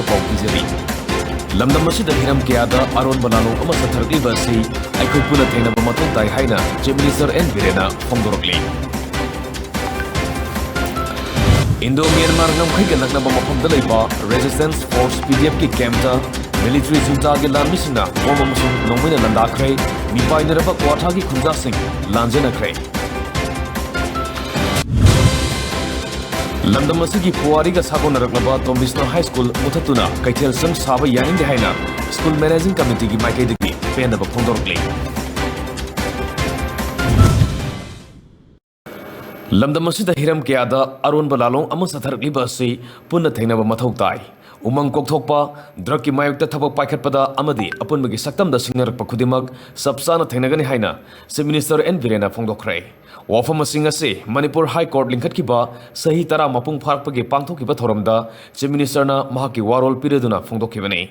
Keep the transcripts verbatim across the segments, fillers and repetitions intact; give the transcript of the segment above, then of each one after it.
ꯄꯥꯎ ꯄꯤꯖꯔꯤ꯫ ꯂꯝꯗꯝ ꯑꯁꯤꯗ ꯍꯤꯔꯝ ꯀꯌꯥꯗ ꯑꯔꯣꯟꯕ ꯂꯥꯂꯣꯡ ꯑꯃ ꯆꯠꯊꯔꯛꯂꯤꯕ ꯑꯁꯤ ꯑꯩꯈꯣꯏ ꯄꯨꯟꯅ ꯊꯦꯡꯅꯕ ꯃꯊꯧ ꯇꯥꯏ ꯍꯥꯏꯅ Chief Minister N ꯕꯤꯔꯦꯟꯅ ꯐꯣꯡꯗꯣꯔꯛꯂꯤ꯫ ꯏꯟꯗꯣ ꯃ꯭ꯌꯥꯟꯃꯥꯔ ꯉꯝꯈꯩꯒ ꯅꯛꯅꯕ ꯃꯐꯝꯗ ꯂꯩꯕ Resistance Force, ꯄꯤ ꯗꯤ ꯑꯦꯐꯀꯤ ꯀꯦꯝꯞꯇ ꯃꯤꯂꯤꯇꯔꯤ ꯖꯨꯟꯇꯥꯒꯤ ꯂꯥꯟꯃꯤꯁꯤꯡꯅ ꯕꯣꯝ ꯑꯃꯁꯨꯡ ꯅꯣꯡꯃꯩꯅ ꯂꯥꯟꯗꯥꯈ꯭ꯔꯦ꯫ ꯃꯤꯄꯥꯏꯅꯔꯕ ꯀ꯭ꯋꯥꯊꯥꯒꯤ ꯈꯨꯟꯖꯥꯁꯤꯡ ꯂꯥꯟꯖꯦꯟꯅꯈ꯭ꯔꯦ꯫ ꯂꯝꯗꯝ ꯑꯁꯤꯒꯤ ꯄꯨꯋꯥꯔꯤꯒ ꯁꯥꯒꯣꯟꯅꯔꯛꯂꯕ ꯇꯣꯝꯕꯤꯁꯅꯥ ꯍꯥꯏ ꯁ꯭ꯀꯨꯜ ꯃꯨꯊꯠꯇꯨꯅ ꯀꯩꯊꯦꯜ ꯁꯪ ꯁꯥꯕ ꯌꯥꯅꯤꯡꯗꯦ ꯍꯥꯏꯅ ꯁ꯭ꯀꯨꯜ ꯃꯦꯅꯦꯖꯤꯡ ꯀꯃꯤꯇꯤꯒꯤ ꯃꯥꯏꯀꯩꯗꯒꯤ ꯄꯦꯟꯗꯕ ꯐꯣꯡꯗꯣꯔꯛꯂꯤ꯫ ꯂꯝꯗꯝ ꯑꯁꯤꯗ ꯍꯤꯔꯝ ꯀꯌꯥꯗ ꯑꯔꯣꯟꯕ ꯂꯥꯂꯣꯡ ꯑꯃ ꯆꯠꯊꯔꯛꯂꯤꯕ ꯑꯁꯤ ꯄꯨꯟꯅ ꯊꯦꯡꯅꯕ ꯃꯊꯧ ꯇꯥꯏ꯫ ꯎꯃꯪ ꯀꯣꯛꯊꯣꯛꯄ, ꯗ꯭ꯔꯒꯀꯤ ꯃꯥꯌꯣꯛꯇ ꯊꯕꯛ ꯄꯥꯏꯈꯠꯄꯗ ꯑꯃꯗꯤ ꯑꯄꯨꯟꯕꯒꯤ ꯁꯛꯇꯝꯗ ꯁꯤꯡꯅꯔꯛꯄ ꯈꯨꯗꯤꯡꯃꯛ ꯆꯞ ꯆꯥꯅ ꯊꯦꯡꯅꯒꯅꯤ ꯍꯥꯏꯅ Chief Minister N ꯕꯤꯔꯦꯟꯅ ꯐꯣꯡꯗꯣꯛꯈ꯭ꯔꯦ꯫ ꯋꯥꯐꯝꯁꯤꯡ ꯑꯁꯤ ꯃꯅꯤꯄꯨꯔ ꯍꯥꯏ ꯀꯣꯔꯠ ꯂꯤꯡꯈꯠꯈꯤꯕ ꯆꯍꯤ ꯇꯔꯥ ꯃꯄꯨꯡ ꯐꯥꯔꯛꯄꯒꯤ ꯄꯥꯡꯊꯣꯛꯈꯤꯕ ꯊꯧꯔꯝꯗ Chief Ministerꯅ ꯃꯍꯥꯛꯀꯤ ꯋꯥꯔꯣꯜ ꯄꯤꯔꯗꯨꯅ ꯐꯣꯡꯗꯣꯛꯈꯤꯕꯅꯤ꯫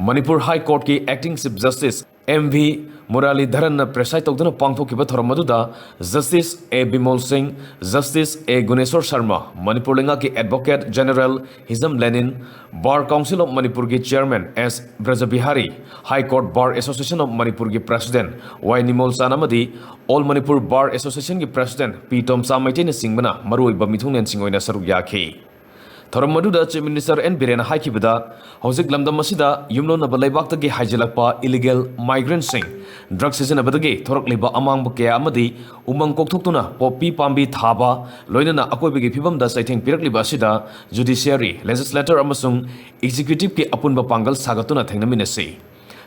ꯃꯅꯤꯄꯨꯔ ꯍꯥꯏ ꯀꯣꯔꯠꯀꯤ Acting Chief Justice M V ꯃꯨꯔꯥꯂꯤꯙꯔꯟꯅ preside ꯇꯧꯗꯨꯅ ꯄꯥꯡꯊꯣꯛꯈꯤꯕ ꯊꯧꯔꯝ ꯑꯗꯨꯗ Justice A ꯕꯤꯃꯣꯜ ꯁꯤꯡ, Justice A ꯒꯨꯅꯦꯁꯣꯔ ꯁꯔꯃ, ꯃꯅꯤꯄꯨꯔ ꯂꯩꯉꯥꯛꯀꯤ Advocate General Hijam ꯂꯦꯅꯤꯟ, Bar Council of ꯃꯅꯤꯄꯨꯔꯒꯤ Chairman S ꯕ꯭ꯔꯖꯕꯤꯍꯥꯔꯤ, High Court Bar Association of ꯃꯅꯤꯄꯨꯔꯒꯤ President ꯋꯥꯏ ꯅꯤꯃꯣꯜ ꯆꯥꯟ ꯑꯃꯗꯤ All Manipur Bar Associationꯒꯤ President ꯄꯤ ꯇꯣꯝꯆꯥ ꯃꯩꯇꯩꯅꯆꯤꯡꯕꯅ ꯃꯔꯨꯑꯣꯏꯕ ꯃꯤꯊꯨꯡꯂꯦꯟꯁꯤꯡ ꯑꯣꯏꯅ ꯁꯔꯨꯛ ꯌꯥꯈꯤ꯫ ꯊꯧꯔꯝ ꯑꯗꯨꯗ Chief Minister N ꯕꯤꯔꯦꯟꯅ ꯍꯥꯏꯈꯤꯕꯗ, ꯍꯧꯖꯤꯛ ꯂꯝꯗꯝ ꯑꯁꯤꯗ ꯌꯨꯝꯂꯣꯟꯅꯕ ꯂꯩꯕꯥꯛꯇꯒꯤ ꯍꯥꯏꯖꯤꯜꯂꯛꯄ illegal migrantꯁꯤꯡ, ꯗ꯭ꯔꯒ ꯁꯤꯖꯤꯟꯅꯕꯗꯒꯤ ꯊꯣꯔꯛꯂꯤꯕ ꯑꯃꯥꯡꯕ ꯀꯌꯥ ꯑꯃꯗꯤ ꯎꯃꯪ ꯀꯣꯛꯊꯣꯛꯇꯨꯅ ꯄꯣꯄꯤ ꯄꯥꯝꯕꯤ ꯊꯥꯕ, ꯂꯣꯏꯅꯅ ꯑꯀꯣꯏꯕꯒꯤ ꯐꯤꯕꯝꯗ ꯆꯩꯊꯦꯡ ꯄꯤꯔꯛꯂꯤꯕ ꯑꯁꯤꯗ Judiciary, Legislature ꯑꯃꯁꯨꯡ Executiveꯀꯤ ꯑꯄꯨꯟꯕ ꯄꯥꯡꯒꯜ ꯁꯥꯒꯠꯇꯨꯅ ꯊꯦꯡꯅꯃꯤꯟꯅꯁꯤ꯫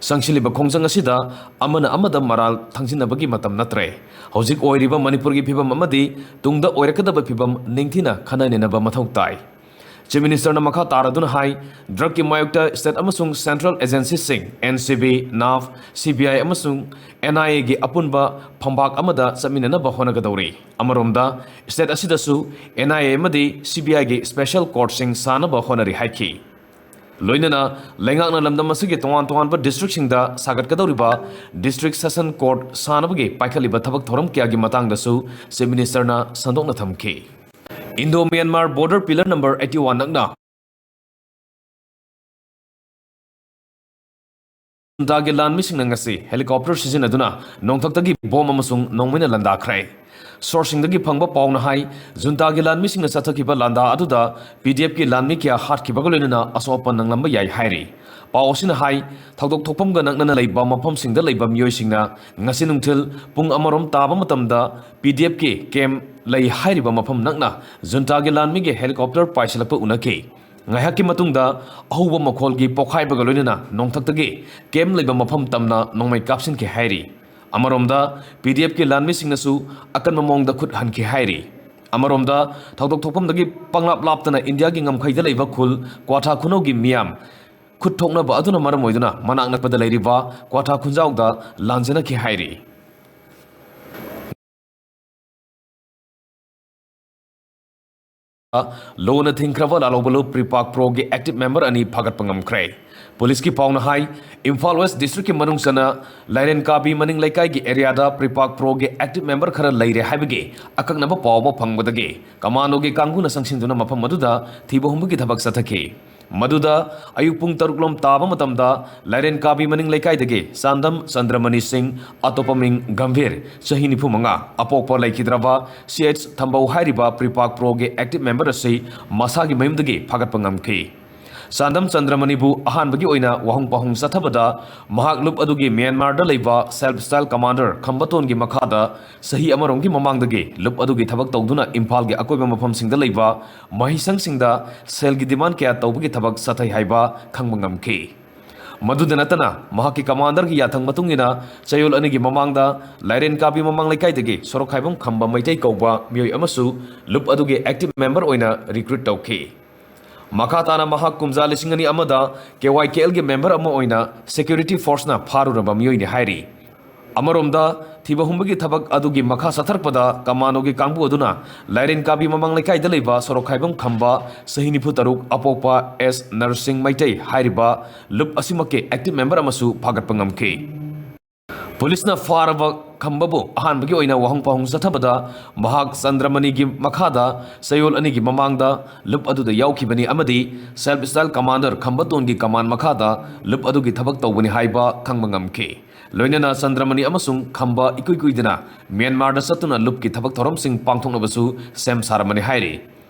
ꯆꯪꯁꯤꯜꯂꯤꯕ ꯈꯣꯡꯖꯪ ꯑꯁꯤꯗ ꯑꯃꯅ ꯑꯃꯗ ꯃꯔꯥꯜ ꯊꯪꯖꯤꯟꯅꯕꯒꯤ ꯃꯇꯝ ꯅꯠꯇ꯭ꯔꯦ꯫ ꯍꯧꯖꯤꯛ ꯑꯣꯏꯔꯤꯕ ꯃꯅꯤꯄꯨꯔꯒꯤ ꯐꯤꯕꯝ ꯑꯃꯗꯤ ꯇꯨꯡꯗ ꯑꯣꯏꯔꯛꯀꯗꯕ ꯐꯤꯕꯝ ꯅꯤꯡꯊꯤꯅ ꯈꯟꯅ ꯅꯩꯅꯕ ꯃꯊꯧ ꯇꯥꯏ꯫ Chief Ministerꯅ ꯃꯈꯥ ꯇꯥꯔꯗꯨꯅ ꯍꯥꯏ, ꯗ꯭ꯔꯒꯀꯤ ꯃꯥꯌꯣꯛꯇ state ꯑꯃꯁꯨꯡ central agencyꯁꯤꯡ, N C B, NAV, C B I ꯑꯃꯁꯨꯡ N I Aꯒꯤ ꯑꯄꯨꯟꯕ ꯐꯝꯕꯥꯛ ꯑꯃꯗ ꯆꯠꯃꯤꯟꯅꯅꯕ ꯍꯣꯠꯅꯒꯗꯧꯔꯤ꯫ ꯑꯃꯔꯣꯝꯗ, state ꯑꯁꯤꯗꯁꯨ N I A ꯑꯃꯗꯤ C B Iꯒꯤ special courtꯁꯤꯡ ꯁꯥꯅꯕ ꯍꯣꯠꯅꯔꯤ ꯍꯥꯏꯈꯤ꯫ ꯂꯣꯏꯅꯅ ꯂꯩꯉꯥꯛꯅ ꯂꯝꯗꯝ ꯑꯁꯤꯒꯤ ꯇꯣꯉꯥꯟ ꯇꯣꯉꯥꯟꯕ districtꯁꯤꯡꯗ ꯁꯥꯒꯠꯀꯗꯧꯔꯤꯕ District Session Court ꯁꯥꯅꯕꯒꯤ ꯄꯥꯏꯈꯠꯂꯤꯕ ꯊꯕꯛ ꯊꯧꯔꯝ ꯀꯌꯥꯒꯤ ꯃꯇꯥꯡꯗꯁꯨ Chief Ministerꯅ ꯁꯟꯗꯣꯛꯅ ꯊꯝꯈꯤ꯫ Indo Myanmar border pillar number eighty one ꯅꯛꯅ ꯖꯨꯟꯇꯥꯒꯤ ꯂꯥꯟꯃꯤꯁꯤꯡꯅ ꯉꯁꯤ helicopter ꯁꯤꯖꯤꯟꯅꯗꯨꯅ ꯅꯣꯡꯊꯛꯇꯒꯤ ꯕꯣꯝ ꯑꯃꯁꯨꯡ ꯅꯣꯡꯃꯩꯅ ꯂꯥꯟꯗꯥꯈ꯭ꯔꯦ꯫ ꯁꯣꯔꯁꯁꯤꯡꯗꯒꯤ ꯐꯪꯕ ꯄꯥꯎꯅ ꯍꯥꯏ, ꯖꯨꯟꯇꯥꯒꯤ ꯂꯥꯟꯃꯤꯁꯤꯡꯅ ꯆꯠꯊꯈꯤꯕ ꯂꯥꯟꯗꯥ ꯑꯗꯨꯗ P D F ꯀꯤ ꯂꯥꯟꯃꯤ ꯀꯌꯥ ꯍꯥꯠꯈꯤꯕꯒ ꯂꯣꯏꯅꯅ ꯑꯁꯣꯛ ꯑꯄꯟ ꯅꯪꯂꯝꯕ ꯌꯥꯏ ꯍꯥꯏꯔꯤ꯫ ꯄꯥꯎ ꯑꯁꯤꯅ ꯍꯥꯏ, ꯊꯧꯗꯣꯛ ꯊꯣꯛꯐꯝꯒ ꯅꯛꯅꯅ ꯂꯩꯕ ꯃꯐꯝꯁꯤꯡꯗ ꯂꯩꯕ ꯃꯤꯑꯣꯏꯁꯤꯡꯅ ꯉꯁꯤ ꯅꯨꯡꯊꯤꯜ ꯄꯨꯡ ꯑꯃꯔꯣꯝ ꯇꯥꯕ ꯃꯇꯝꯗ P D F ꯀꯤ camp ꯂꯩ ꯍꯥꯏꯔꯤꯕ ꯃꯐꯝ ꯅꯛꯅ ꯖꯨꯟꯇꯥꯒꯤ ꯂꯥꯟꯃꯤꯒꯤ helicopter ꯄꯥꯏꯁꯤꯜꯂꯛꯄ ꯎꯅꯈꯤ꯫ ꯉꯥꯏꯍꯥꯛꯀꯤ ꯃꯇꯨꯡꯗ ꯑꯍꯧꯕ ꯃꯈꯣꯜꯒꯤ ꯄꯣꯛꯈꯥꯏꯕꯒ ꯂꯣꯏꯅꯅ ꯅꯣꯡꯊꯛꯇꯒꯤ camp ꯂꯩꯕ ꯃꯐꯝ ꯇꯝꯅ ꯅꯣꯡꯃꯩ ꯀꯥꯞꯁꯤꯟꯈꯤ ꯍꯥꯏꯔꯤ꯫ ꯑꯃꯔꯣꯝꯗ P D F ꯀꯤ ꯂꯥꯟꯃꯤꯁꯤꯡꯅꯁꯨ ꯑꯀꯟꯕ ꯃꯑꯣꯡꯗ ꯈꯨꯠ ꯍꯟꯈꯤ ꯍꯥꯏꯔꯤ꯫ ꯑꯃꯔꯣꯝꯗ ꯊꯧꯗꯣꯛ ꯊꯣꯛꯐꯝꯗꯒꯤ ꯄꯪꯂꯥꯞ ꯂꯥꯞꯇꯅ ꯏꯟꯗꯤꯌꯥꯒꯤ ꯉꯝꯈꯩꯗ ꯂꯩꯕ ꯈꯨꯜ ꯀ꯭ꯋꯥꯊꯥ ꯈꯨꯅꯧꯒꯤ ꯃꯤꯌꯥꯝ ꯈꯨꯠ ꯊꯣꯛꯅꯕ ꯑꯗꯨꯅ ꯃꯔꯝ ꯑꯣꯏꯗꯨꯅ ꯃꯅꯥꯛ ꯅꯛꯄꯗ ꯂꯩꯔꯤꯕ ꯀ꯭ꯋꯥꯊꯥ ꯈꯨꯟꯖꯥꯎꯗ ꯂꯥꯟꯖꯅꯈꯤ ꯍꯥꯏꯔꯤ꯫ ꯂꯣꯅ ꯊꯤꯡꯈ꯭ꯔꯕ ꯂꯥꯂꯣꯕ ꯂꯨꯞ ꯄ꯭ꯔꯤꯄꯥꯛ ꯄ꯭ꯔꯣꯒꯤ active member ꯑꯅꯤ ꯐꯥꯒꯠꯄ ꯉꯝꯈ꯭ꯔꯦ꯫ ꯄꯨꯂꯤꯁꯀꯤ ꯄꯥꯎꯅ ꯍꯥꯏ, ꯏꯝꯐꯥꯜ ꯋꯦꯁ ꯗꯤꯁꯇ꯭ꯔꯤꯛꯀꯤ ꯃꯅꯨꯡ ꯆꯟꯅ ꯂꯥꯏꯔꯦꯟ ꯀꯥꯕꯤ ꯃꯅꯤꯡ ꯂꯩꯀꯥꯏꯒꯤ ꯑꯦꯔꯤꯌꯥꯗ ꯄ꯭ꯔꯤꯄꯥꯛ ꯄ꯭ꯔꯣꯒꯤ active member ꯈꯔ ꯂꯩꯔꯦ ꯍꯥꯏꯕꯒꯤ ꯑꯀꯛꯅꯕ ꯄꯥꯎ ꯑꯃ ꯐꯪꯕꯗꯒꯤ ꯀꯃꯥꯟꯗꯣꯒꯤ ꯀꯥꯡꯕꯨꯅ ꯆꯪꯁꯤꯟꯗꯨꯅ ꯃꯐꯝ ꯑꯗꯨꯗ ꯊꯤꯕ ꯍꯨꯝꯕꯒꯤ ꯊꯕꯛ ꯆꯠꯊꯈꯤ꯫ ꯃꯗꯨꯗ ꯑꯌꯨꯛ ꯄꯨꯡ ꯇꯔꯨꯛ ꯂꯣꯝ ꯇꯥꯕ ꯃꯇꯝꯗ ꯂꯥꯏꯔꯦꯟ ꯀꯥꯕꯤ ꯃꯅꯤꯡ ꯂꯩꯀꯥꯏꯗꯒꯤ ꯆꯥꯟꯗꯝ ꯆꯟꯗ꯭ꯔꯃꯅꯤ ꯁꯤꯡ, ꯑꯇꯣꯞꯄ ꯃꯤꯡ ꯒꯝꯚꯤꯔ, ꯆꯍꯤ ꯅꯤꯐꯨ ꯃꯉꯥ, ꯑꯄꯣꯛꯄ ꯂꯩꯈꯤꯗ꯭ꯔꯕ C H ꯊꯝꯕꯧ ꯍꯥꯏꯔꯤꯕ ꯄ꯭ꯔꯤꯄꯥꯛ ꯄ꯭ꯔꯣꯒꯤ active member ꯑꯁꯤ ꯃꯁꯥꯒꯤ ꯃꯌꯨꯝꯗꯒꯤ ꯐꯥꯒꯠꯄ ꯉꯝꯈꯤ꯫ ꯆꯥꯟꯗꯝ ꯆꯟꯗ꯭ꯔꯃꯅꯤꯕꯨ ꯑꯍꯥꯟꯕꯒꯤ ꯑꯣꯏꯅ ꯋꯥꯍꯪ ꯄꯥꯎꯍꯪ ꯆꯠꯊꯕꯗ ꯃꯍꯥꯛ ꯂꯨꯞ ꯑꯗꯨꯒꯤ ꯃ꯭ꯌꯥꯟꯃꯥꯔꯗ ꯂꯩꯕ self style commander ꯈꯝꯕꯇꯣꯟꯒꯤ ꯃꯈꯥꯗ ꯆꯍꯤ ꯑꯃꯔꯣꯝꯒꯤ ꯃꯃꯥꯡꯗꯒꯤ ꯂꯨꯞ ꯑꯗꯨꯒꯤ ꯊꯕꯛ ꯇꯧꯗꯨꯅ ꯏꯝꯐꯥꯜꯒꯤ ꯑꯀꯣꯏꯕ ꯃꯐꯝꯁꯤꯡꯗ ꯂꯩꯕ ꯃꯍꯩꯁꯪꯁꯤꯡꯗ ꯁꯦꯜꯒꯤ demand ꯀꯌꯥ ꯇꯧꯕꯒꯤ ꯊꯕꯛ ꯆꯠꯊꯩ ꯍꯥꯏꯕ ꯈꯪꯕ ꯉꯝꯈꯤ꯫ ꯃꯗꯨꯗ ꯅꯠꯇꯅ ꯃꯍꯥꯛꯀꯤ commanderꯒꯤ ꯌꯥꯊꯪ ꯃꯇꯨꯡ ꯏꯟꯅ ꯆꯌꯣꯜ ꯑꯅꯤꯒꯤ ꯃꯃꯥꯡꯗ ꯂꯥꯏꯔꯦꯟ ꯀꯥꯕꯤ ꯃꯃꯥꯡ ꯂꯩꯀꯥꯏꯗꯒꯤ ꯁꯣꯔꯣꯛꯈꯥꯏꯕꯝ ꯈꯝꯕ ꯃꯩꯇꯩ ꯀꯧꯕ ꯃꯤꯑꯣꯏ ꯑꯃꯁꯨ ꯂꯨꯞ ꯑꯗꯨꯒꯤ active member ꯑꯣꯏꯅ recruit ꯇꯧꯈꯤ꯫ ꯃꯈꯥ ꯇꯥꯅ ꯃꯍꯥꯛ ꯀꯨꯝꯖꯥ ꯂꯤꯁꯤꯡ ꯑꯅꯤ ꯑꯃꯗ K Y K Lꯒꯤ member ꯑꯃ ꯑꯣꯏꯅ security forceꯅ ꯐꯥꯔꯨꯔꯕ ꯃꯤꯑꯣꯏꯅꯤ ꯍꯥꯏꯔꯤ꯫ ꯑꯃꯔꯣꯝꯗ ꯊꯤꯕ ꯍꯨꯝꯕꯒꯤ ꯊꯕꯛ ꯑꯗꯨꯒꯤ ꯃꯈꯥ ꯆꯠꯊꯔꯛꯄꯗ ꯀꯃꯥꯟꯗꯣꯒꯤ ꯀꯥꯡꯕꯨ ꯑꯗꯨꯅ ꯂꯥꯏꯔꯦꯟ ꯀꯥꯕꯤ ꯃꯃꯥꯡ ꯂꯩꯀꯥꯏꯗ ꯂꯩꯕ ꯁꯣꯔꯣꯛꯈꯥꯏꯕꯝ ꯈꯝꯕ ꯆꯍꯤ ꯅꯤꯐꯨ ꯇꯔꯨꯛ ꯑꯄꯣꯛꯄ S ꯅꯔꯁꯤꯡ ꯃꯩꯇꯩ ꯍꯥꯏꯔꯤꯕ ꯂꯨꯞ ꯑꯁꯤꯃꯛꯀꯤ active member ꯑꯃꯁꯨ ꯐꯥꯒꯠꯄ ꯉꯝꯈꯤ꯫ ꯄꯨꯂꯤꯁꯅ ꯐꯥꯔꯕ ꯈꯝꯕꯕꯨ ꯑꯍꯥꯟꯕꯒꯤ ꯑꯣꯏꯅ ꯋꯥꯍꯪ ꯄꯥꯎꯍꯪ ꯆꯠꯊꯕꯗ ꯃꯍꯥꯛ ꯆꯟꯗ꯭ꯔꯃꯅꯤꯒꯤ ꯃꯈꯥꯗ ꯆꯌꯣꯜ ꯑꯅꯤꯒꯤ ꯃꯃꯥꯡꯗ ꯂꯨꯞ ꯑꯗꯨꯗ ꯌꯥꯎꯈꯤꯕꯅꯤ ꯑꯃꯗꯤ Self Style Commander ꯈꯝꯕꯇꯣꯟꯒꯤ command ꯃꯈꯥꯗ ꯂꯨꯞ ꯑꯗꯨꯒꯤ ꯊꯕꯛ ꯇꯧꯕꯅꯤ ꯍꯥꯏꯕ ꯈꯪꯕ ꯉꯝꯈꯤ꯫ ꯂꯣꯏꯅꯅ ꯆꯟꯗ꯭ꯔꯃꯅꯤ ꯑꯃꯁꯨꯡ ꯈꯝꯕ ꯏꯀꯨꯏ ꯀꯨꯏꯗꯅ ꯃ꯭ꯌꯥꯟꯃꯥꯔꯗ ꯆꯠꯇꯨꯅ ꯂꯨꯞꯀꯤ ꯊꯕꯛ ꯊꯧꯔꯝꯁꯤꯡ ꯄꯥꯡꯊꯣꯛꯅꯕꯁꯨ ꯁꯦꯝ ꯁꯥꯔꯝꯕꯅꯤ ꯍꯥꯏꯔꯤ꯫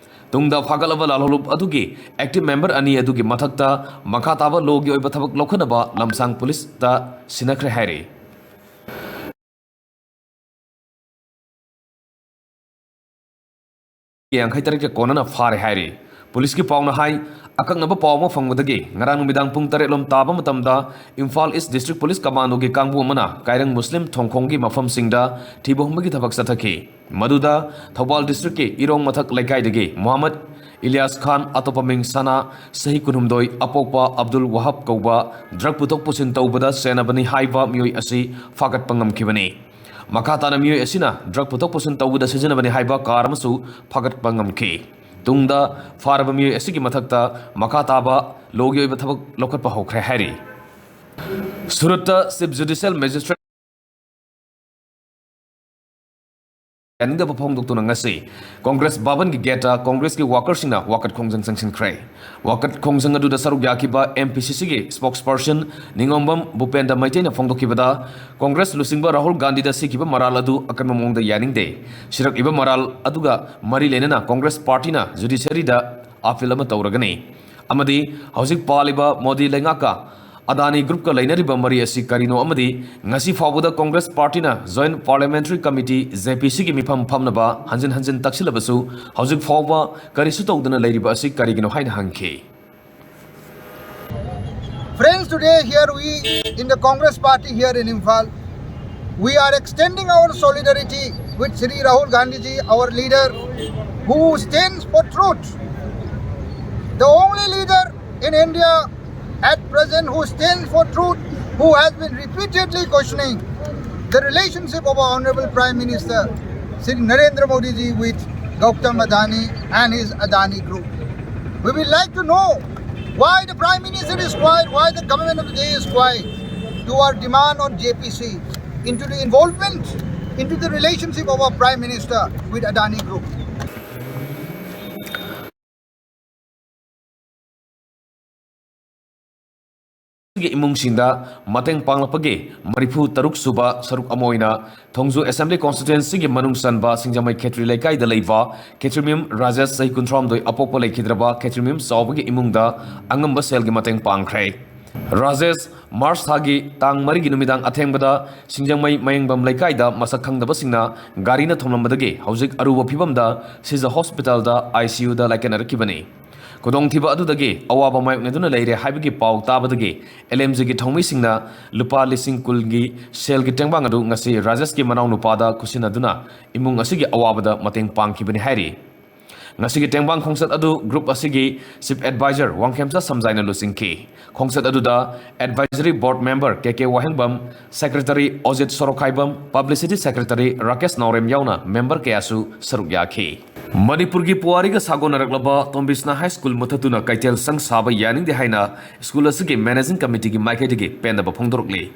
ꯇꯨꯡꯗ ꯐꯥꯒꯠꯂꯕ ꯂꯥꯜꯍꯧꯂꯨꯞ ꯑꯗꯨꯒꯤ active member ꯑꯅꯤ ꯑꯗꯨꯒꯤ ꯃꯊꯛꯇ ꯃꯈꯥ ꯇꯥꯕ ꯂꯣꯒꯤ ꯑꯣꯏꯕ ꯊꯕꯛ ꯂꯧꯈꯠꯅꯕ ꯂꯝꯁꯥꯡ ꯄꯨꯂꯤꯁꯇ ꯁꯤꯟꯅꯈ꯭ꯔꯦ ꯍꯥꯏꯔꯤ꯫ ꯌꯥꯡꯈꯩ ꯇꯔꯦꯠꯀ ꯀꯣꯟꯅꯅ ꯐꯥꯔꯦ ꯍꯥꯏꯔꯤ꯫ ꯄꯨꯂꯤꯁꯀꯤ ꯄꯥꯎꯅ ꯍꯥꯏ, ꯑꯀꯛꯅꯕ ꯄꯥꯎ ꯑꯃ ꯐꯪꯕꯗꯒꯤ ꯉꯔꯥꯡ ꯅꯨꯃꯤꯗꯥꯡ ꯄꯨꯡ ꯇꯔꯦꯠ ꯂꯣꯝ ꯇꯥꯕ ꯃꯇꯝꯗ ꯏꯝꯐꯥꯜ ꯏꯁ ꯗꯤꯁꯇ꯭ꯔꯤꯛ ꯄꯨꯂꯤꯁ ꯀꯃꯥꯟꯗꯣꯒꯤ ꯀꯥꯡꯕꯨ ꯑꯃꯅ ꯀꯥꯏꯔꯪ ꯃꯨꯁꯂꯤꯝ ꯊꯣꯡꯈꯣꯡꯒꯤ ꯃꯐꯝꯁꯤꯡꯗ ꯊꯤꯕ ꯍꯨꯝꯕꯒꯤ ꯊꯕꯛ ꯆꯠꯊꯈꯤ꯫ ꯃꯗꯨꯗ ꯊꯧꯕꯥꯜ ꯗꯤꯁꯇ꯭ꯔꯤꯛꯀꯤ ꯏꯔꯣꯡ ꯃꯊꯛ ꯂꯩꯀꯥꯏꯗꯒꯤ ꯃꯨꯍꯝꯃꯗ ꯏꯂꯤꯌꯥꯁ ꯈꯥꯟ, ꯑꯇꯣꯞꯄ ꯃꯤꯡ ꯁꯅꯥ, ꯆꯍꯤ ꯀꯨꯟꯍꯨꯝꯗꯣꯏ, ꯑꯄꯣꯛꯄ ꯑꯕꯗꯨꯜ ꯋꯥꯍꯕ ꯀꯧꯕ ꯗ꯭ꯔꯒ ꯄꯨꯊꯣꯛ ꯄꯨꯁꯤꯟ ꯇꯧꯕꯗ ꯆꯦꯟꯅꯕꯅꯤ ꯍꯥꯏꯕ ꯃꯤꯑꯣꯏ ꯑꯁꯤ ꯐꯥꯒꯠꯄ ꯉꯝꯈꯤꯕꯅꯤ꯫ ꯃꯈꯥ ꯇꯥꯅ ꯃꯤꯑꯣꯏ ꯑꯁꯤꯅ ꯗ꯭ꯔꯒ ꯄꯨꯊꯣꯛ ꯄꯨꯁꯤꯟ ꯇꯧꯕꯗ ꯁꯤꯖꯤꯟꯅꯕꯅꯤ ꯍꯥꯏꯕ ꯀꯥꯔ ꯑꯃꯁꯨ ꯐꯥꯒꯠꯄ ꯉꯝꯈꯤ꯫ ꯇꯨꯡꯗ ꯐꯥꯔꯕ ꯃꯤꯑꯣꯏ ꯑꯁꯤꯒꯤ ꯃꯊꯛꯇ ꯃꯈꯥ ꯇꯥꯕ ꯂꯣꯒꯤ ꯑꯣꯏꯕ ꯊꯕꯛ ꯂꯧꯈꯠꯄ ꯍꯧꯈ꯭ꯔꯦ ꯍꯥꯏꯔꯤ꯫ ꯁꯨꯔꯠꯇ ꯆꯤꯐ ꯖꯨꯗꯤꯁꯤꯌꯦꯜ ꯃꯦꯖꯤꯁꯇ꯭ꯔꯦꯠ ꯌꯥꯅꯤꯡꯗꯕ ꯐꯣꯡꯗꯣꯛꯇꯨꯅ ꯉꯁꯤ ꯀꯣꯡꯒ꯭ꯔꯦꯁ ꯚꯕꯟꯒꯤ ꯒꯦꯠꯇ ꯀꯣꯡꯒ꯭ꯔꯦꯁꯀꯤ ꯋꯥꯀꯔꯁꯤꯡꯅ ꯋꯥꯀꯠ ꯈꯣꯡꯖꯪ ꯆꯪꯁꯤꯟꯈ꯭ꯔꯦ꯫ ꯋꯥꯀꯠ ꯈꯣꯡꯖꯪ ꯑꯗꯨꯗ ꯁꯔꯨꯛ ꯌꯥꯈꯤꯕ M P C Cꯒꯤ spokesperson ꯅꯤꯉꯣꯝꯕꯝ ꯚꯨꯄꯦꯟꯗ꯭ꯔ ꯃꯩꯇꯩꯅ ꯐꯣꯡꯗꯣꯛꯈꯤꯕꯗ, Congress ꯂꯨꯆꯤꯡꯕ ꯔꯥꯍꯨꯜ ꯒꯥꯟꯙꯤꯗ ꯁꯤꯈꯤꯕ ꯃꯔꯥꯜ ꯑꯗꯨ ꯑꯀꯟꯕ ꯃꯑꯣꯡꯗ ꯌꯥꯅꯤꯡꯗꯦ꯫ ꯁꯤꯔꯛꯂꯤꯕ ꯃꯔꯥꯜ ꯑꯗꯨꯒ ꯃꯔꯤ ꯂꯩꯅꯅ ꯀꯣꯡꯒ꯭ꯔꯦꯁ ꯄꯥꯔꯇꯤꯅ ꯖꯨꯗꯤꯁꯤꯌꯔꯤꯗ ꯑꯥꯄꯤꯜ ꯑꯃ ꯇꯧꯔꯒꯅꯤ꯫ ꯑꯃꯗꯤ ꯍꯧꯖꯤꯛ ꯄꯥꯜꯂꯤꯕ ꯃꯣꯗꯤ ꯂꯩꯉꯥꯛꯀ ꯑꯗꯥꯅꯤ ꯒ꯭ꯔꯨꯞꯀ ꯂꯩꯅꯔꯤꯕ ꯃꯔꯤ ꯑꯁꯤ ꯀꯔꯤꯅꯣ ꯑꯃꯗꯤ ꯉꯁꯤ ꯐꯥꯎꯕꯗ Congress ꯄꯥꯔꯇꯤꯅ Joint Parliamentary Committee, J P Cꯒꯤ ꯃꯤꯐꯝ ꯐꯝꯅꯕ ꯍꯟꯖꯤꯟ ꯍꯟꯖꯤꯟ ꯇꯛꯁꯤꯜꯂꯕꯁꯨ ꯍꯧꯖꯤꯛ ꯐꯥꯎꯕ ꯀꯔꯤꯁꯨ ꯇꯧꯗꯅ ꯂꯩꯔꯤꯕ ꯑꯁꯤ ꯀꯔꯤꯒꯤꯅꯣ ꯍꯥꯏꯅ ꯍꯪꯈꯤ꯫ Friends, today here we in the Congress party here in Imphal, we are extending our solidarity with Shri Rahul Gandhi ji, our leader, who stands for truth. The only leader in India at present who stands for truth, who has been repeatedly questioning the relationship of our Honorable Prime Minister Shri Narendra Modi ji with Gautam Adani and his Adani group. We would like to know why the Prime Minister is quiet, why the government of the day is quiet to our demand on J P C. into the involvement, into the relationship of our Prime Minister with Adani Group. ꯒꯤ ꯏꯃꯨꯡꯁꯤꯡꯗ ꯃꯇꯦꯡ ꯄꯥꯡꯂꯛꯄꯒꯤ ꯃꯔꯤꯐꯨ ꯇꯔꯨꯛ ꯁꯨꯕ ꯁꯔꯨꯛ ꯑꯃ ꯑꯣꯏꯅ ꯊꯣꯡꯖꯨ Assembly Constituency ꯒꯤ ꯃꯅꯨꯡ ꯆꯟꯕ ꯁꯤꯡꯖꯃꯩ ꯈꯦꯇ꯭ꯔꯤ ꯂꯩꯀꯥꯏꯗ ꯂꯩꯕ ꯈꯦꯇ꯭ꯔꯤꯃꯌꯨꯝ ꯔꯥꯖꯦꯁ, ꯆꯍꯤ ꯀꯨꯟꯊ꯭ꯔꯥꯍꯨꯝꯗꯣꯏ, ꯑꯄꯣꯛꯄ ꯂꯩꯈꯤꯗ꯭ꯔꯕ ꯈꯦꯇ꯭ꯔꯤꯃꯌꯨꯝ ꯆꯥꯎꯕꯒꯤ ꯏꯃꯨꯡꯗ ꯑꯉꯝꯕ ꯁꯦꯜꯒꯤ ꯃꯇꯦꯡ ꯄꯥꯡꯈ꯭ꯔꯦ꯫ ꯔꯥꯖꯦꯁ March ꯊꯥꯒꯤ ꯇꯥꯡ ꯃꯔꯤꯒꯤ ꯅꯨꯃꯤꯗꯥꯡ ꯑꯊꯦꯡꯕꯗ ꯁꯤꯡꯖꯃꯩ ꯃꯌꯦꯡꯕꯝ ꯂꯩꯀꯥꯏꯗ ꯃꯁꯛ ꯈꯪꯗꯕꯁꯤꯡꯅ ꯒꯥꯔꯤꯅ ꯊꯣꯝꯂꯝꯕꯗꯒꯤ ꯍꯧꯖꯤꯛ ꯑꯔꯨꯕ ꯐꯤꯚꯝꯗ ꯁꯤꯖ Hospital ꯗ ICU ꯗ ꯂꯥꯏꯀꯠꯅꯔꯛꯈꯤꯕꯅꯤ꯫ ꯈꯨꯗꯣꯡꯊꯤꯕ ꯑꯗꯨꯗꯒꯤ ꯑꯋꯥꯕ ꯃꯥꯌꯣꯛꯅꯗꯨꯅ ꯂꯩꯔꯦ ꯍꯥꯏꯕꯒꯤ ꯄꯥꯎ ꯇꯥꯕꯗꯒꯤ LMG ꯒꯤ ꯊꯧꯃꯤꯁꯤꯡꯅ ꯂꯨꯄꯥ ꯂꯤꯁꯤꯡ ꯀꯨꯟꯒꯤ ꯁꯦꯜꯒꯤ ꯇꯦꯡꯕꯥꯡ ꯑꯗꯨ ꯉꯁꯤ ꯔꯥꯖꯦꯁꯀꯤ ꯃꯅꯥꯎꯅꯨꯄꯥꯗ ꯈꯨꯠꯁꯤꯟꯅꯗꯨꯅ ꯏꯃꯨꯡ ꯑꯁꯤꯒꯤ ꯑꯋꯥꯕꯗ ꯃꯇꯦꯡ ꯄꯥꯡꯈꯤꯕꯅꯤ ꯍꯥꯏꯔꯤ꯫ ꯉꯁꯤꯒꯤ ꯇꯦꯡꯕꯥꯡ ꯈꯣꯡꯆꯠ ꯑꯗꯨ group ꯑꯁꯤꯒꯤ Chief Advisor ꯋꯥꯡꯈꯦꯝꯆꯥ ꯁꯝꯖꯥꯏꯅ ꯂꯨꯆꯤꯡꯈꯤ꯫ ꯈꯣꯡꯆꯠ ꯑꯗꯨꯗ Advisory Board Member ꯀꯦ ꯀꯦ ꯋꯥꯍꯦꯡꯕꯝ, Secretary ꯑꯣꯖꯤꯠ ꯁꯣꯔꯣꯛꯈꯥꯏꯕꯝ, Publicity Secretary ꯔꯥꯀꯦꯁ ꯅꯥꯎꯔꯦꯝ ꯌꯥꯎꯅ member ꯀꯌꯥꯁꯨ ꯁꯔꯨꯛ ꯌꯥꯈꯤ꯫ ꯃꯅꯤꯄꯨꯔꯒꯤ ꯄꯨꯋꯥꯔꯤꯒ ꯁꯥꯒꯣꯟꯅꯔꯛꯂꯕ ꯇꯣꯝꯕꯤꯁꯅꯥ High School ꯃꯨꯊꯠꯇꯨꯅ ꯀꯩꯊꯦꯜ ꯁꯪ ꯁꯥꯕ ꯌꯥꯅꯤꯡꯗꯦ ꯍꯥꯏꯅ school ꯑꯁꯤꯒꯤ Managing Committee ꯒꯤ ꯃꯥꯏꯀꯩꯗꯒꯤ ꯄꯦꯟꯗꯕ ꯐꯣꯡꯗꯣꯔꯛꯂꯤ꯫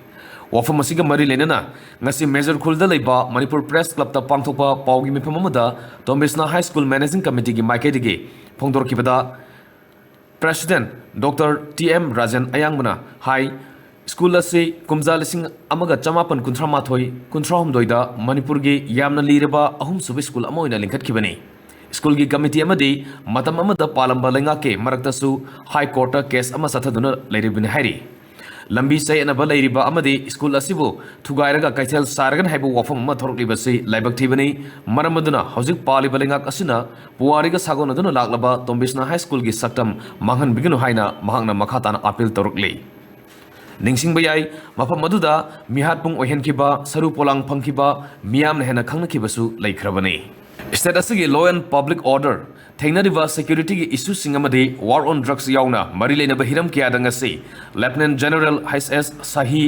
ꯋꯥꯐꯝ ꯑꯁꯤꯒ ꯃꯔꯤ ꯂꯩꯅꯅ ꯉꯁꯤ ꯃꯦꯖꯔ ꯈꯨꯜꯗ ꯂꯩꯕ ꯃꯅꯤꯄꯨꯔ Press Club ꯇ ꯄꯥꯡꯊꯣꯛꯄ ꯄꯥꯎꯒꯤ ꯃꯤꯐꯝ ꯑꯃꯗ ꯇꯣꯝꯕꯤꯁꯅꯥ High School Managing Committee ꯒꯤ ꯃꯥꯏꯀꯩꯗꯒꯤ ꯐꯣꯡꯗꯣꯔꯛꯈꯤꯕꯗ, President Doctor T M Rajen ꯑꯌꯥꯡꯕꯅ ꯍꯥꯏ, school ꯑꯁꯤ ꯀꯨꯝꯖꯥ ꯂꯤꯁꯤꯡ ꯑꯃꯒ ꯆꯃꯥꯄꯟ ꯀꯨꯟꯊ꯭ꯔꯥ ꯃꯥꯊꯣꯏ ꯀꯨꯟꯊ꯭ꯔꯥ ꯍꯨꯝꯗꯣꯏꯗ ꯃꯅꯤꯄꯨꯔꯒꯤ ꯌꯥꯝꯅ ꯂꯤꯔꯕ ꯑꯍꯨꯝꯁꯨꯕ school ꯑꯃ ꯑꯣꯏꯅ ꯂꯤꯡꯈꯠꯈꯤꯕꯅꯤ꯫ School ꯒꯤ committee ꯑꯃꯗꯤ ꯃꯇꯝ ꯑꯃꯗ ꯄꯥꯜꯂꯝꯕ ꯂꯩꯉꯥꯛꯀꯤ ꯃꯔꯛꯇꯁꯨ High Court ꯇ case ꯑꯃ ꯆꯠꯊꯗꯨꯅ ꯂꯩꯔꯤꯕꯅꯤ ꯍꯥꯏꯔꯤ꯫ ꯂꯝꯕꯤ ꯆꯌꯦꯠꯅꯕ ꯂꯩꯔꯤꯕ ꯑꯃꯗꯤ school ꯑꯁꯤꯕꯨ ꯊꯨꯒꯥꯏꯔꯒ ꯀꯩꯊꯦꯜ ꯁꯥꯔꯒꯅꯤ ꯍꯥꯏꯕ ꯋꯥꯐꯝ ꯑꯃ ꯊꯣꯔꯛꯂꯤꯕꯁꯤ ꯂꯥꯏꯕꯛ ꯊꯤꯕꯅꯤ꯫ ꯃꯔꯝ ꯑꯗꯨꯅ ꯍꯧꯖꯤꯛ ꯄꯥꯜꯂꯤꯕ ꯂꯩꯉꯥꯛ ꯑꯁꯤꯅ ꯄꯨꯋꯥꯔꯤꯒ ꯁꯥꯒꯣꯟꯅꯗꯨꯅ ꯂꯥꯛꯂꯕ ꯇꯣꯝꯕꯤꯁꯅꯥ High School ꯒꯤ ꯁꯛꯇꯝ ꯃꯥꯡꯍꯟꯕꯤꯒꯅꯨ ꯍꯥꯏꯅ ꯃꯍꯥꯛꯅ ꯃꯈꯥ ꯇꯥꯅ appeal ꯇꯧꯔꯛꯂꯤ꯫ ꯅꯤꯡꯁꯤꯡꯕ ꯌꯥꯏ, ꯃꯐꯝ ꯑꯗꯨꯗ ꯃꯤꯍꯥꯠ ꯄꯨꯡ ꯑꯣꯏꯍꯟꯈꯤꯕ, ꯁꯔꯨ ꯄꯣꯂꯥꯡ ꯐꯪꯈꯤꯕ, ꯃꯤꯌꯥꯝꯅ ꯍꯦꯟꯅ ꯈꯪꯅꯈꯤꯕꯁꯨ ꯂꯩꯈ꯭ꯔꯕꯅꯤ꯫ State ꯑꯁꯤꯒꯤ law and public order ꯊꯦꯡꯅꯔꯤꯕ security ꯒꯤ issue ꯁꯤꯡ ꯑꯃꯗꯤ war on drugs ꯌꯥꯎꯅ ꯃꯔꯤ ꯂꯩꯅꯕ ꯍꯤꯔꯝ ꯀꯌꯥꯗ ꯉꯁꯤ Lieutenant General H S Shahi,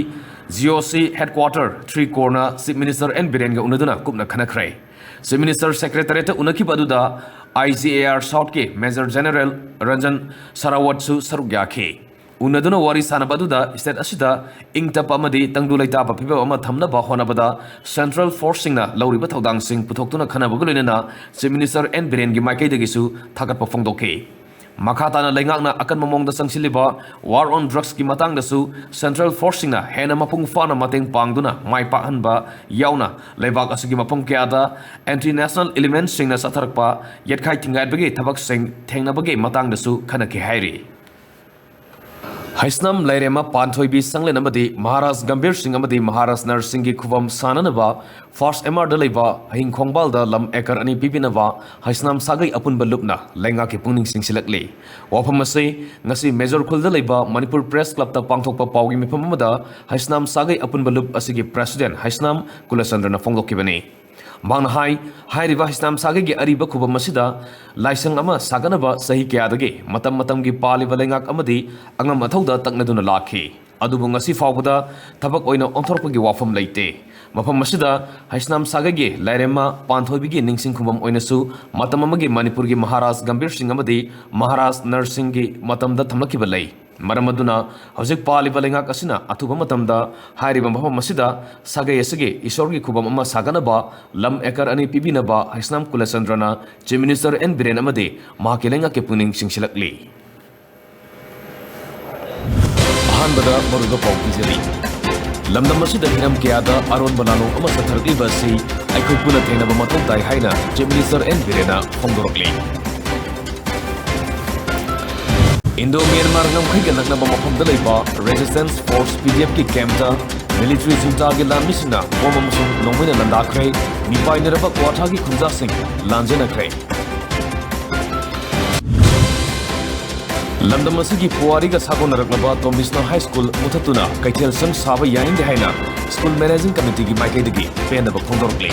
G O C Headquarter three Corps ꯅ Chief Minister N ꯕꯤꯔꯦꯟꯒ ꯎꯅꯗꯨꯅ ꯀꯨꯞꯅ ꯈꯟꯅꯈ꯭ꯔꯦ꯫ Chief Minister Secretariat ꯇ ꯎꯅꯈꯤꯕ ꯑꯗꯨꯗ I G A R South ꯀꯤ Major General ꯔꯟꯖꯟ ꯁꯔꯥꯋꯠꯁꯨ ꯁꯔꯨꯛ ꯌꯥꯈꯤ꯫ ꯎꯅꯗꯨꯅ ꯋꯥꯔꯤ ꯁꯥꯅꯕ ꯑꯗꯨꯗ state ꯑꯁꯤꯗ ꯏꯪ ꯇꯞꯄ ꯑꯃꯗꯤ ꯇꯪꯗꯨ ꯂꯩꯇꯥꯕ ꯐꯤꯕꯝ ꯑꯃ ꯊꯝꯅꯕ ꯍꯣꯠꯅꯕꯗ central forceꯁꯤꯡꯅ ꯂꯧꯔꯤꯕ ꯊꯧꯗꯥꯡꯁꯤꯡ ꯄꯨꯊꯣꯛꯇꯨꯅ ꯈꯟꯅꯕꯒ ꯂꯣꯏꯅꯅ Chief Minister ꯑꯦꯟ ꯕꯤꯔꯦꯟꯒꯤ ꯃꯥꯏꯀꯩꯗꯒꯤꯁꯨ ꯊꯥꯒꯠꯄ ꯐꯣꯡꯗꯣꯛꯈꯤ꯫ ꯃꯈꯥ ꯇꯥꯅ ꯂꯩꯉꯥꯛꯅ ꯑꯀꯟꯕ ꯃꯑꯣꯡꯗ ꯆꯪꯁꯤꯜꯂꯤꯕ war on drugsꯀꯤ ꯃꯇꯥꯡꯗꯁꯨ central forceꯁꯤꯡꯅ ꯍꯦꯟꯅ ꯃꯄꯨꯡ ꯐꯥꯅ ꯃꯇꯦꯡ ꯄꯥꯡꯗꯨꯅ ꯃꯥꯏ ꯄꯥꯛꯍꯟꯕ ꯌꯥꯎꯅ ꯂꯩꯕꯥꯛ ꯑꯁꯤꯒꯤ ꯃꯐꯝ ꯀꯌꯥꯗ anti national elementꯁꯤꯡꯅ ꯆꯠꯊꯔꯛꯄ ꯌꯦꯠꯈꯥꯏ ꯊꯤꯡꯒꯥꯏꯕꯒꯤ ꯊꯕꯛꯁꯤꯡ ꯊꯦꯡꯅꯕꯒꯤ ꯃꯇꯥꯡꯗꯁꯨ ꯈꯟꯅꯈꯤ ꯍꯥꯏꯔꯤ꯫ ꯍꯩꯁꯅꯥꯝ ꯂꯥꯏꯔꯦꯝꯃ ꯄꯥꯟꯊꯣꯏꯕꯤ ꯁꯪꯂꯦꯟ ꯑꯃꯗꯤ ꯃꯍꯥꯔꯥꯖ ꯒꯝꯚꯤꯔ ꯁꯤꯡ ꯑꯃꯗꯤ ꯃꯍꯥꯔꯥꯖ ꯅꯔꯁꯤꯡꯒꯤ ꯈꯨꯕꯝ ꯁꯥꯅꯅꯕ first M Rꯗ ꯂꯩꯕ ꯍꯤꯡ ꯈꯣꯡꯕꯥꯜꯗ ꯂꯝ acre ꯑꯅꯤ ꯄꯤꯕꯤꯅꯕ ꯍꯩꯁꯅꯥꯝ ꯁꯥꯒꯩ ꯑꯄꯨꯟꯕ ꯂꯨꯞꯅ ꯂꯩꯉꯥꯛꯀꯤ ꯄꯨꯛꯅꯤꯡ ꯆꯤꯡꯁꯤꯜꯂꯛꯂꯤ꯫ ꯋꯥꯐꯝ ꯑꯁꯤ ꯉꯁꯤ ꯃꯦꯖꯣꯔ ꯈꯨꯜꯗ ꯂꯩꯕ ꯃꯅꯤꯄꯨꯔ Press Clubꯇ ꯄꯥꯡꯊꯣꯛꯄ ꯄꯥꯎꯒꯤ ꯃꯤꯐꯝ ꯑꯃꯗ ꯍꯩꯁꯅꯥꯝ ꯁꯥꯒꯩ ꯑꯄꯨꯟꯕ ꯂꯨꯞ ꯑꯁꯤꯒꯤ President ꯍꯩꯁꯅꯥꯝ ꯀꯨꯂꯆꯟꯗ꯭ꯔꯅ ꯐꯣꯡꯗꯣꯛꯈꯤꯕꯅꯤ꯫ ꯃꯍꯥꯛꯅ ꯍꯥꯏ, ꯍꯥꯏꯔꯤꯕ ꯍꯩꯁꯅꯥꯝ ꯁꯥꯒꯩꯒꯤ ꯑꯔꯤꯕ ꯈꯨꯕꯝ ꯑꯁꯤꯗ ꯂꯥꯏꯁꯪ ꯑꯃ ꯁꯥꯒꯠꯅꯕ ꯆꯍꯤ ꯀꯌꯥꯗꯒꯤ ꯃꯇꯝ ꯃꯇꯝꯒꯤ ꯄꯥꯜꯂꯤꯕ ꯂꯩꯉꯥꯛ ꯑꯃꯗꯤ ꯑꯉꯝ ꯑꯊꯧꯗ ꯇꯛꯅꯗꯨꯅ ꯂꯥꯛꯈꯤ꯫ ꯑꯗꯨꯕꯨ ꯉꯁꯤ ꯐꯥꯎꯕꯗ ꯊꯕꯛ ꯑꯣꯏꯅ ꯑꯣꯟꯊꯣꯔꯛꯄꯒꯤ ꯋꯥꯐꯝ ꯂꯩꯇꯦ꯫ ꯃꯐꯝ ꯑꯁꯤꯗ ꯍꯩꯁꯅꯥꯝ ꯁꯥꯒꯩꯒꯤ ꯂꯥꯏꯔꯦꯝꯃ ꯄꯥꯟꯊꯣꯏꯕꯤꯒꯤ ꯅꯤꯡꯁꯤꯡ ꯈꯨꯕꯝ ꯑꯣꯏꯅꯁꯨ ꯃꯇꯝ ꯑꯃꯒꯤ ꯃꯅꯤꯄꯨꯔꯒꯤ ꯃꯍꯥꯔꯥꯖ ꯒꯝꯚꯤꯔ ꯁꯤꯡ ꯑꯃꯗꯤ ꯃꯍꯥꯔꯥꯖ ꯅꯔꯁꯤꯡꯒꯤ ꯃꯇꯝꯗ ꯊꯝꯂꯛꯈꯤꯕ ꯂꯩ꯫ ꯃꯔꯝ ꯑꯗꯨꯅ ꯍꯧꯖꯤꯛ ꯄꯥꯜꯂꯤꯕ ꯂꯩꯉꯥꯛ ꯑꯁꯤꯅ ꯑꯊꯨꯕ ꯃꯇꯝꯗ ꯍꯥꯏꯔꯤꯕ ꯃꯐꯝ ꯑꯁꯤꯗ ꯁꯥꯒꯩ ꯑꯁꯤꯒꯤ ꯏꯁꯣꯔꯒꯤ ꯈꯨꯕꯝ ꯑꯃ ꯁꯥꯒꯠꯅꯕ ꯂꯝ acre ꯑꯅꯤ ꯄꯤꯕꯤꯅꯕ Heisnam ꯀꯨꯂꯆꯟꯗ꯭ꯔꯅ Chief Minister and Biren ꯑꯃꯗꯤ ꯃꯍꯥꯛꯀꯤ ꯂꯩꯉꯥꯛꯀꯤ ꯄꯨꯛꯅꯤꯡ ꯆꯤꯡꯁꯤꯜꯂꯛꯂꯤ꯫ ꯑꯍꯥꯟꯕꯗ ꯃꯔꯨꯑꯣꯏꯕ ꯄꯥꯎ ꯄꯤꯖꯔꯤ꯫ ꯂꯝꯗꯝ ꯑꯁꯤꯗ ꯍꯤꯔꯝ ꯀꯌꯥꯗ ꯑꯔꯣꯟꯕ ꯂꯥꯂꯣꯡ ꯑꯃ ꯆꯠꯊꯔꯛꯂꯤꯕ ꯑꯁꯤ ꯑꯩꯈꯣꯏ ꯄꯨꯟꯅ ꯊꯦꯡꯅꯕ ꯃꯊꯧ ꯇꯥꯏ ꯍꯥꯏꯅ Chief Minister ꯑꯦꯟ ꯕꯤꯔꯦꯟꯅ ꯐꯣꯡꯗꯣꯔꯛꯂꯤ꯫ ꯏꯟꯗꯣ ꯃ꯭ꯌꯥꯟꯃꯥꯔ ꯉꯝꯈꯩꯒ ꯅꯛꯅꯕ ꯃꯐꯝꯗ ꯂꯩꯕ Resistance Force, P D ꯑꯦꯐꯀꯤ campꯇ military juntaꯒꯤ ꯂꯥꯟꯃꯤꯁꯤꯡꯅ bomb ꯑꯃꯁꯨꯡ ꯅꯣꯡꯃꯩꯅ ꯂꯥꯟꯗꯥꯈ꯭ꯔꯦ꯫ ꯃꯤꯄꯥꯏꯅꯔꯕ ꯀ꯭ꯋꯥꯊꯥꯒꯤ ꯈꯨꯟꯖꯥꯁꯤꯡ ꯂꯥꯟꯖꯦꯟꯅꯈ꯭ꯔꯦ꯫ ꯂꯝꯗꯝ ꯑꯁꯤꯒꯤ ꯄꯨꯋꯥꯔꯤꯒ ꯁꯥꯒꯣꯟꯅꯔꯛꯂꯕ ꯇꯣꯝꯕꯤꯁꯅꯥ High School ꯃꯨꯊꯠꯇꯨꯅ ꯀꯩꯊꯦꯜ ꯁꯪ ꯁꯥꯕ ꯌꯥꯅꯤꯡꯗꯦ ꯍꯥꯏꯅ school managing committeeꯒꯤ ꯃꯥꯏꯀꯩꯗꯒꯤ ꯄꯦꯟꯗꯕ ꯐꯣꯡꯗꯣꯔꯛꯂꯤ꯫